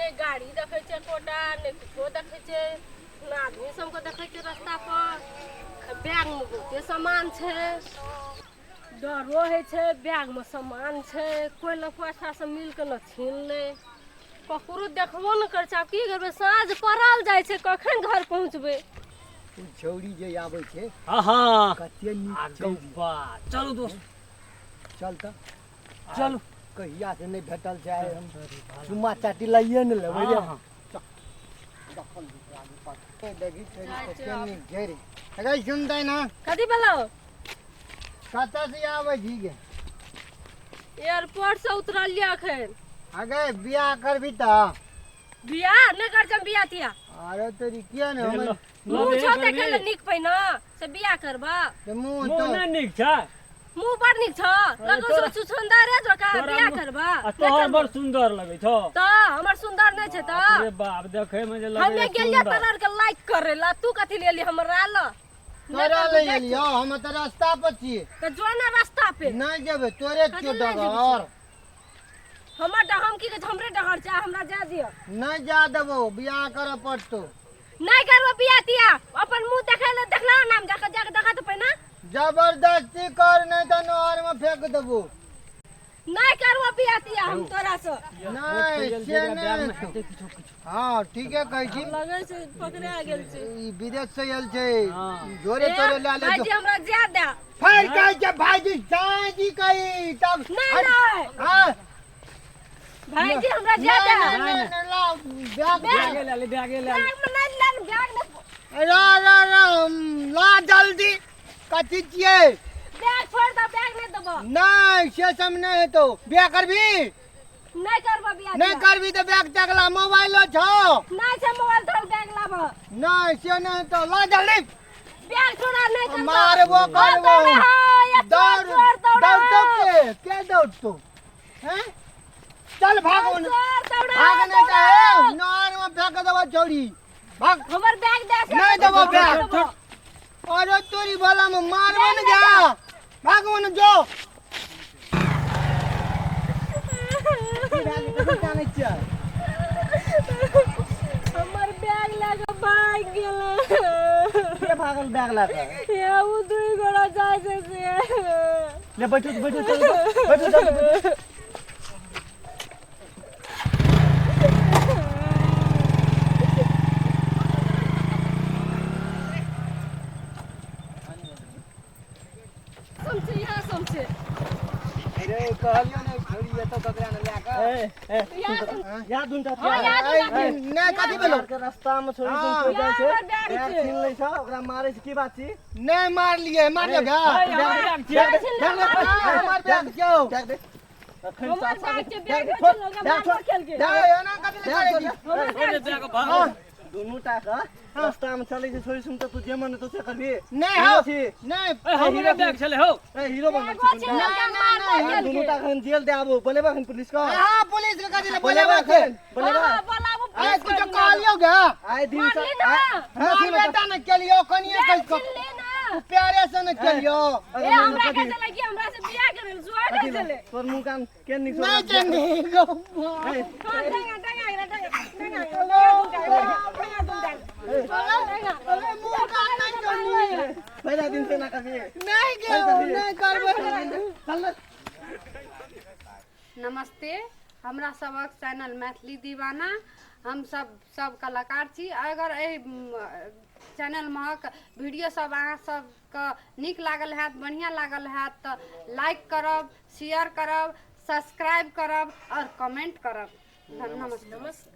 नहि गाड़ी देखै छै एकोटा, नहि किछो देखै छै, ने आदमी सबके देखै छै रास्ता पर। बैगमे बहुते सामान छै, डरो होइ छै। बैगमे सामान छै, कोइ लफुआ सब मिल कऽ ने छीन लै। ककरो देखबो ने करै छै। आब की करबै, साँझ पड़ल जाइ छै, कखन घर पहुँचबै? ओ छौड़ी जे आबै छै। हाँ हाँ। कते नीक आ छै। गौबा, चलू दोस्त। चल तऽ। चलू। कहिया से नहि भेटल छै, आइ हम चुम्मा चाटी लइए ने लेबै रे। हाँ। देखल जेतै आगू पाछू। देखी छोरी कते नीक छै रे। अरे सुनतै ना? कथी भेलौ? कतऽ से आबै छी गे? एयरपोर्ट से उतरलियै अखन। अगे बियाह करबी तऽ? बियाह नहि कर हम बियाह तियाह। अरे तोरी किया ने हमर मुँह छौ देखै लए नीक पहिना से बियाह करबा? तऽ मुँह मुँह तो नहि नीक छै? मुँह बड़ नीक छौ, लगो छौ छुछुंदरे जकाँ। तोरा बियाह मुँह- करबा? आ नहि तोहर करबो। बड़ सुन्दर लगै छौ। तऽ हमर सुन्दर नहि छै तऽ? बाप रे बाप, देखै मे जे हमे लगै गेलियै सुन्दर। तोरा के लाइक करे ला, तू कथी ले एली हमरा ल? नहि तोरा करबो, लए जाइ एलियौ, हम तऽ रास्ता पर छियै। तऽ जो ने रास्ता पे। नहि जेबै, तोरे कथी छियौ लए जेबै? डगर। हमर हम की कहै छै, हमरे डहर छै, हमरा जा दिअ। नहि जा देबौ, बियाह करऽ पड़तौ। नहि करबो बियाह तियाह। अपन मुँह देखै ले देखला नाम जाके जाके देखा तऽ पहिने। जबरदस्ती कर, नहि तऽ नहर में फेंक देबो। नहि करबो बियाह तियाह हम तोरा से। नहि से नहि हेतौ। हाँ ठीके कहै छी। लगै छै पकड़ा गेल छै। ई विदेश से आयल छै। हाँ। जोरे तोरे लए ले। भाईजी, हमरा जा दे। फेर कहै छै भाईजी साईजी कही तब। नहि नहि। हाँ। भाईजी, हमरा जा दे। नहीं नहीं नहीं, लाओ बैग। बैगे ले ले, बैगे ले ले। बैग में नहीं ले, बैग नहीं। रा रा रा, ला जल्दी, कथी छियै? बैग छोड़ दे, बैग नहीं देबो। नहीं से सब नहीं हेतौ। बियाह करबी? नहीं करबो बियाह नहीं तियाह। करबी तऽ बैग तकला मोबाइलो छौ। नहीं छै मोबाइल, तोहर बैग लाब। नहीं से नहीं हेतौ, ला जल्दी। बैग छोड़ा, नहीं करबो। मारबो हाँ, करबो। दौड़े है, ये चोर दौड़ चोर दौड़े दौड़तो। है। के के दौड़तो हैं? चल भाग ओने। चोर दौड़े भाग है, नहीं दौड़े तऽ है। नहर में फेंक देबो छौड़ी, भाग। हमर बैग दे से। नहीं देबो बैग। देबो। अरे तोरी भला में मारबो ने, जा भाग ओने जो। जानै छियै? हमर बैग लए कऽ भागि गेलै। के भागल बैग लए कऽ? हे ओ दुई गोरा जाइ छै से। ले बैठू बैठू, चलू बैठू, चलू बैठू। समझे, यहाँ समझे। अरे कहलियो ने छोड़ी एतौ ककरा ने लए कऽ। ए ए। यहाँ समझे। याद दुनटा। हाँ, याद दुनटा। नहि, कथी भेलौ? के रास्ता में छोड़ी हाँ। सुन जाइ छै, हमर बैग बैग छै। छीन लै छै, ओकरा मारै छै, की बात छी? नहि मारलियै, मारलियै गा? हमर बैग छियै। बैग छीन ले, हाँ, हमर बैग छौ। बैग दे अखन। हमर साफ बैग छै, बैग बैग छोड़, छोड़, ओकरा बैग मारबो छोड़। खेल के। ए, एना कथी लए करै छी? हमर बैग छै। बैग भाग। दुनू टा के रास्ता में चलै छै छोड़ी सुन, तऽ तू जे मन हेतौ से करबी? नहि हीरो हौ। छी। नहि। ए, हमरे बैग छलै हौ। ए, हीरो बनल बैगो छी। छीन लेलकै, मारबो नहि, खेल दुनू के। टा अखन जेल दे आबू, बोलेबा अखन पुलिस के? हाँ, पुलिस के कथी लए बोलेबा बोलेबा छै? अखन? बोलेबा? हाँ, बोलाबू ए, पुलिस कुछो के। कहलियौ गा? आइ दिन से मारली ना। हाँ, सुन। मारबे ने केलियौ, कनिये बैग कहि छीन ले ना। प्यारे से ने केलियौ। ए, हमरा कहै छलै कि हमरा से बियाह करै लए, जुआ कहै छलै। तोर मुँह कान के नीक छौ? नहि छै नीक। ए, हाँ, डंगा, डंगा, एकरा डंगा, डंगा, डंगा, डंगा, डंगा, डंगा, डंगा। अरे मुँह कान नहि छौ नीक। पहिला दिन से ना करबी? नहि गेौ, नहि करबै। चल ने। नमस्ते, हमरा सबक चैनल मैथिली दीवाना, हम सब सब कलाकार छी। अगर एहि चैनल महक वीडियो सब अहाँ सबके नीक लागल हैत, बढ़िआँ लागल हैत, तऽ लाइक करब, शेयर करब, सब्सक्राइब करब आओर कमेंट करब। नमस्ते। नमस्ते।